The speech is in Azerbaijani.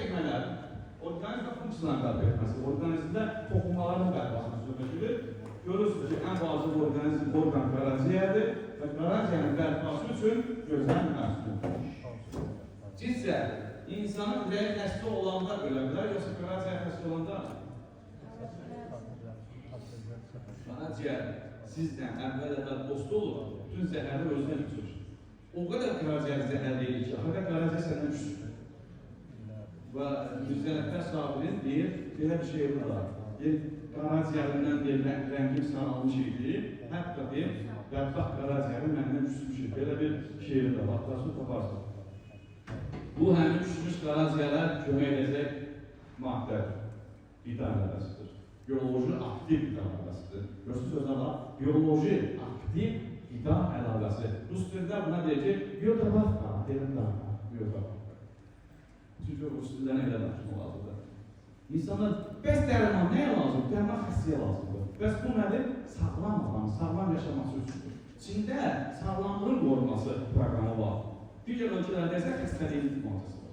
Bərpa etmələr, orqanizma funksiyalarının bərpa etməsi, orqanizmdə toxumaların bərpasını söhbət gedir. Görürsünüz ki, ən vacib orqanizm orqan qaraciyərdir və qaraciyərin bərpası üçün gözəl məhsuldur. Sizcə, insanın ürəyi xəstə olanda ölə bilər, yoxsa qaraciyər xəstə olanda? Qaraciyər sizlə əvvəl-əvvəl dost olur, bütün zəhəri özünə içir. O qədər qaraciyər zəhərli eləyir ki, axırda qaraciyər səndən küsür. Və Mirzə Ələkbər Sabirin deyir, belə bir şey var. Deyir, qaraciyərindən deyir, rəngim saralmış idi. Hətta deyir, bədbəxt qaraciyərim məndən küsmüş idi. Belə bir şeiri də var, axtarsın, taparsın. Bu həmin küsmüş qaraciyərə kömək edəcək maddədir. Qida əlavəsidir. Bioloji aktiv qida əlavəsidir. Görürsünüz sözlər var. Bioloji aktiv qida əlavəsi. Rus dilində buna deyir ki, biodobavka, deyirəm də, biodobavka. Çünki rus dilində elə danışmaq lazımdır. İnsanlar, bəs dərman nəyə lazım? Dərman xəstəyə lazımdır. Bəs bu nədir? Sağlam adam, sağlam yaşaması üçündür. Çində sağlamlığın qorunması proqramı var. Digər ölkələrdə isə xəstəliyin mühafizəsi var.